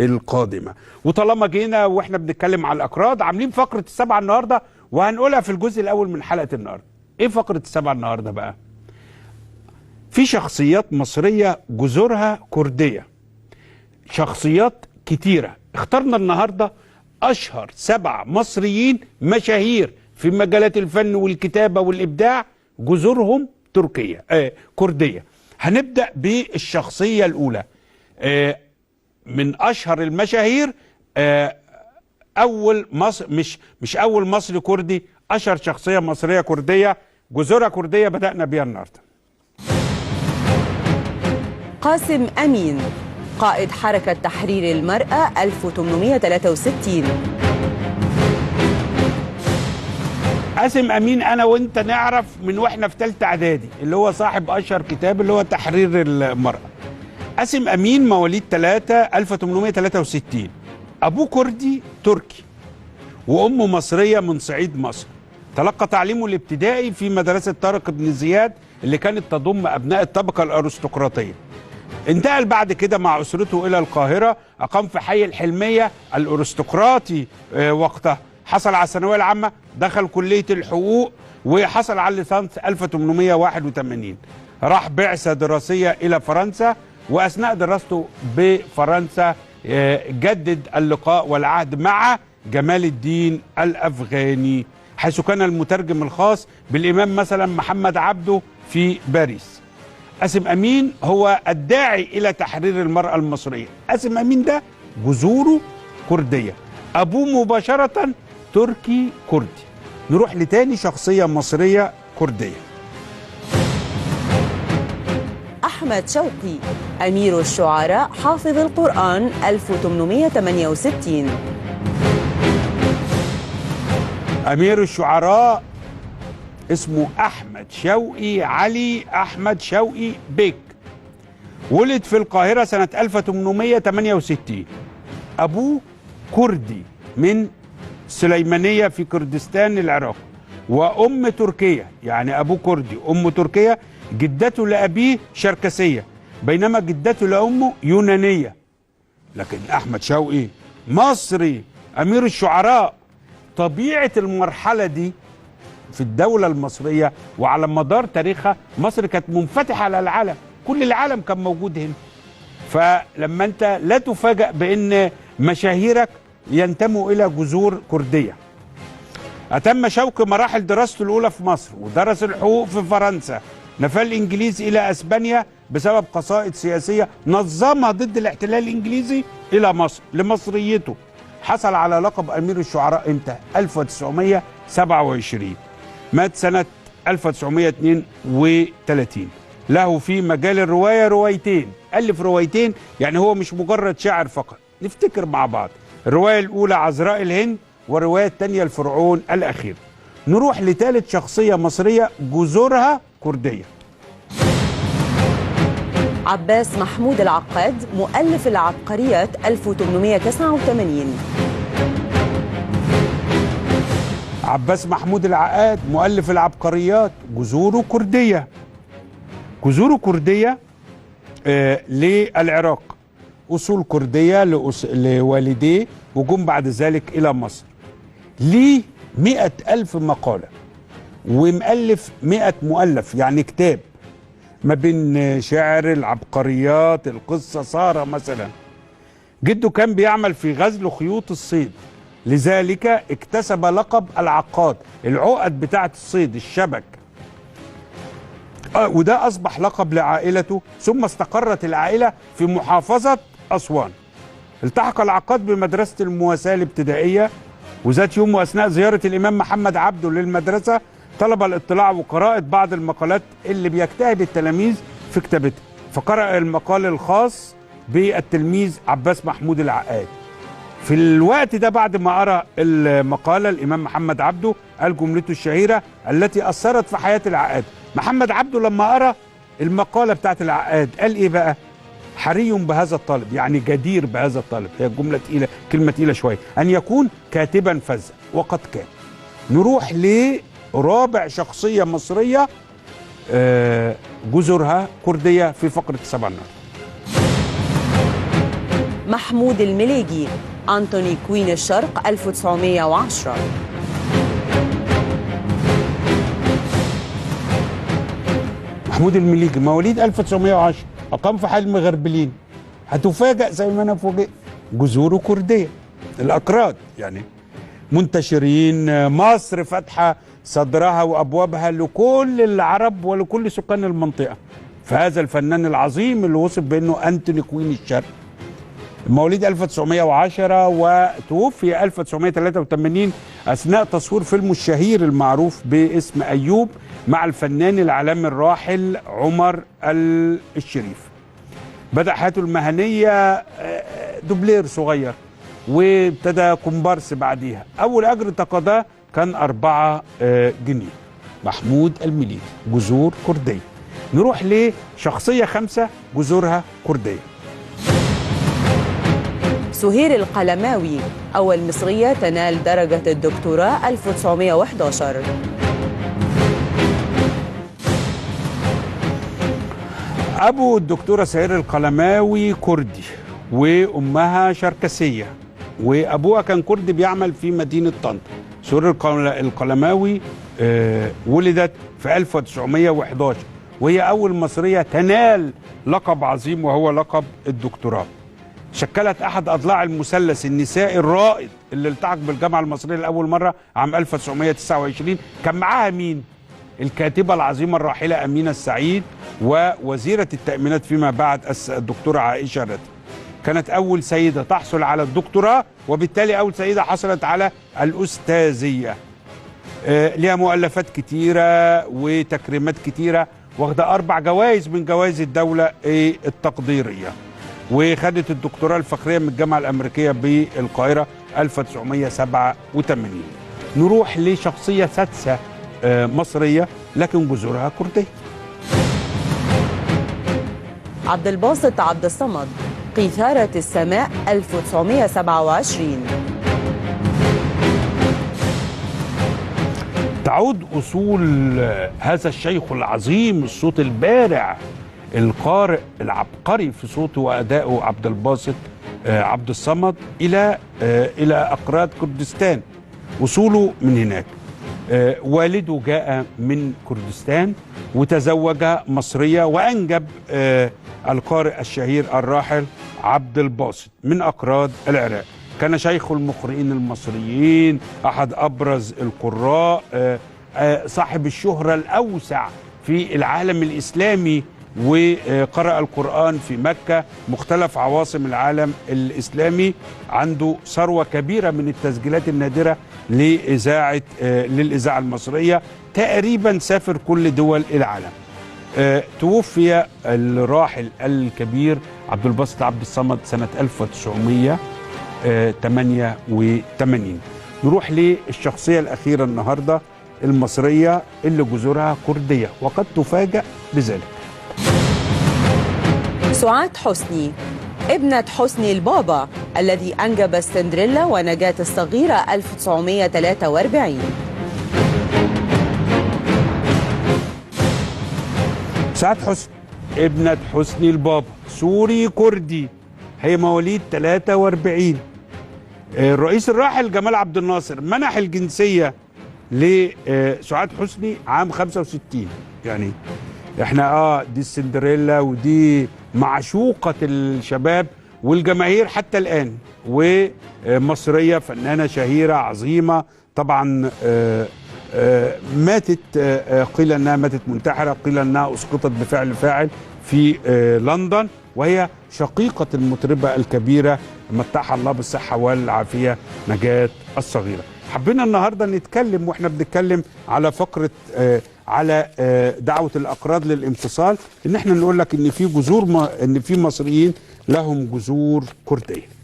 القادمة. وطالما جينا واحنا بنتكلم على الأكراد، عاملين فقرة السبعة النهاردة وهنقولها في الجزء الأول من حلقة النهاردة. إيه فقرة السبعة النهاردة بقى؟ في شخصيات مصرية جذورها كردية، شخصيات كتيرة. اخترنا النهاردة أشهر 7 مصريين مشاهير في مجالات الفن والكتابة والإبداع جذورهم تركية كردية. هنبدأ بالشخصية الأولى، من أشهر المشاهير، أول مصر، مش أول مصري كردي، أشهر شخصية مصرية كردية جذورها كردية بدأنا بيها النهاردة. قاسم أمين، قائد حركة تحرير المرأة 1863. قاسم أمين أنا وأنت نعرف من وإحنا في ثالثة إعدادي، اللي هو صاحب أشهر كتاب اللي هو تحرير المرأة. قاسم أمين مواليد 1863، أبوه كردي تركي وأمه مصرية من صعيد مصر. تلقى تعليمه الابتدائي في مدرسة طارق بن زياد اللي كانت تضم أبناء الطبقة الأرستقراطية. انتقل بعد كده مع أسرته إلى القاهرة، أقام في حي الحلمية الأرستقراطي وقتها. حصل على الثانوية العامة، دخل كلية الحقوق وحصل على الليسانس 1881. راح بعثة دراسية إلى فرنسا، وأثناء دراسته بفرنسا جدد اللقاء والعهد مع جمال الدين الأفغاني، حيث كان المترجم الخاص بالإمام مثلا محمد عبده في باريس. قاسم أمين هو الداعي إلى تحرير المرأة المصرية. قاسم أمين ده جذوره كردية، أبوه مباشرة تركي كردي. نروح لتاني شخصية مصرية كردية. أحمد شوقي، أمير الشعراء، حافظ القرآن 1868. أمير الشعراء اسمه أحمد شوقي علي أحمد شوقي بيك، ولد في القاهرة سنة 1868. أبوه كردي من سليمانية في كردستان العراق، وأم تركية، يعني أبوه كردي أمه تركية. جدته لأبيه شركسية، بينما جدته لأمه يونانية. لكن أحمد شوقي مصري أمير الشعراء. طبيعة المرحلة دي في الدولة المصرية وعلى مدار تاريخها، مصر كانت منفتحة على العالم، كل العالم كان موجود هنا. فلما أنت لا تفاجأ بأن مشاهيرك ينتموا إلى جذور كردية. أتم شوقي مراحل دراسته الأولى في مصر، ودرس الحقوق في فرنسا. نفى الإنجليز إلى أسبانيا بسبب قصائد سياسية نظمها ضد الاحتلال الإنجليزي إلى مصر لمصريته. حصل على لقب أمير الشعراء إمتى؟ 1927. مات سنة 1932. له في مجال الرواية روايتين، ألف روايتين، يعني هو مش مجرد شاعر فقط. نفتكر مع بعض الرواية الأولى عذراء الهند، والرواية الثانية الفرعون الأخير. نروح لثالث شخصية مصرية جذورها كردية. عباس محمود العقاد، مؤلف العبقريات 1889. عباس محمود العقاد مؤلف العبقريات، جذوره كردية. جذوره كردية للعراق، أصول كردية لوالديه، وجم بعد ذلك إلى مصر. ليه 100,000 مقالة، ومؤلف 100 مؤلف، يعني كتاب ما بين شعر، العبقريات، القصة سارة مثلا. جده كان بيعمل في غزل خيوط الصيد، لذلك اكتسب لقب العقاد، العقد بتاعة الصيد، الشبك، وده أصبح لقب لعائلته. ثم استقرت العائلة في محافظة أسوان. التحق العقاد بمدرسة المواساة الابتدائية، وذات يوم وأثناء زيارة الإمام محمد عبده للمدرسة طلب الاطلاع وقراءة بعض المقالات اللي بيجتهد التلاميذ في كتابتها، فقرأ المقال الخاص بالتلميذ عباس محمود العقاد. في الوقت ده بعد ما قرأ المقالة الإمام محمد عبده قال جملته الشهيرة التي أثرت في حياة العقاد. محمد عبده لما قرأ المقالة بتاعت العقاد قال إيه بقى؟ حري بهذا الطالب، يعني جدير بهذا الطالب، هي الجملة تقيلة، كلمة تقيلة شوية، أن يكون كاتبا فذا، وقد كان. نروح لرابع شخصية مصرية جذورها كردية في فقرة السبع النهارده. محمود المليجي أنتوني كوين الشرق 1910. محمود المليجي مواليد 1910، أقام في حي المغربلين. هتفاجأ زي ما أنا فوجئت، جذوره كردية، الأكراد يعني منتشرين. مصر فاتحة صدرها وأبوابها لكل العرب ولكل سكان المنطقة. فهذا الفنان العظيم اللي وصف بأنه أنتوني كوين الشرق، مواليد 1910 وتوفي 1983 أثناء تصوير فيلمه الشهير المعروف باسم أيوب مع الفنان العالمي الراحل عمر الشريف. بدأ حياته المهنية دوبلير صغير، وابتدى كومبارس بعديها. أول أجر تقاضاه كان 4 جنيه. محمود المليجي جذور كردية. نروح لشخصية 5 جذورها كردية. سهير القلماوي أول مصرية تنال درجة الدكتوراه 1911. أبو الدكتورة سهير القلماوي كردي، وأمها شركسية، وأبوها كان كردي بيعمل في مدينة طنطا. سهير القلماوي ولدت في 1911، وهي أول مصرية تنال لقب عظيم وهو لقب الدكتوراه. شكلت أحد أضلاع المثلث النسائي الرائد اللي التحق بالجامعة المصرية لأول مرة عام 1929. كان معاها مين؟ الكاتبة العظيمة الراحلة أمينة السعيد، ووزيرة التأمينات فيما بعد الدكتورة عائشة رتب. كانت أول سيدة تحصل على الدكتوراه، وبالتالي أول سيدة حصلت على الأستاذية. ليها مؤلفات كتيرة وتكريمات كتيرة، واخدة 4 جوائز من جوائز الدولة التقديرية، وخدت الدكتوراه الفخرية من الجامعة الأمريكية بالقاهرة 1987. نروح لشخصية سادسة مصرية لكن جذورها كردية. عبد الباسط عبد الصمد قيثارة السماء 1927. تعود أصول هذا الشيخ العظيم، الصوت البارع القارئ العبقري في صوته وأدائه عبد الباسط عبد الصمد، إلى أقراط كردستان. أصوله من هناك. والده جاء من كردستان وتزوج مصرية، وأنجب القارئ الشهير الراحل عبد الباسط من أقراط العراق. كان شيخ المقرئين المصريين، أحد أبرز القراء، صاحب الشهرة الأوسع في العالم الإسلامي، وقرأ القرآن في مكة، مختلف عواصم العالم الإسلامي. عنده ثروة كبيرة من التسجيلات النادرة للإذاعة المصرية. تقريبا سافر كل دول العالم. توفي الراحل الكبير عبد الباسط عبد الصمد سنة 1988. نروح للشخصية الأخيرة النهاردة المصرية اللي جذورها كردية، وقد تفاجأ بذلك. سعاد حسني ابنة حسني البابا الذي أنجب السندريلا ونجاة الصغيرة 1943. سعاد حسني ابنة حسني البابا، سوري كردي، هي مواليد 43. الرئيس الراحل جمال عبد الناصر منح الجنسية لسعاد حسني عام 65. يعني احنا دي السندريلا ودي معشوقة الشباب والجماهير حتى الآن، ومصرية فنانة شهيرة عظيمة طبعا. ماتت، قيل انها ماتت منتحرة، قيل انها اسقطت بفعل فاعل في لندن، وهي شقيقة المطربة الكبيرة متعها الله بالصحة والعافية نجاة الصغيرة. حبينا النهاردة نتكلم، واحنا بنتكلم على فقرة على دعوة الأقراض للانفصال، ان احنا نقول لك ان في جذور، ان في مصريين لهم جذور كردية.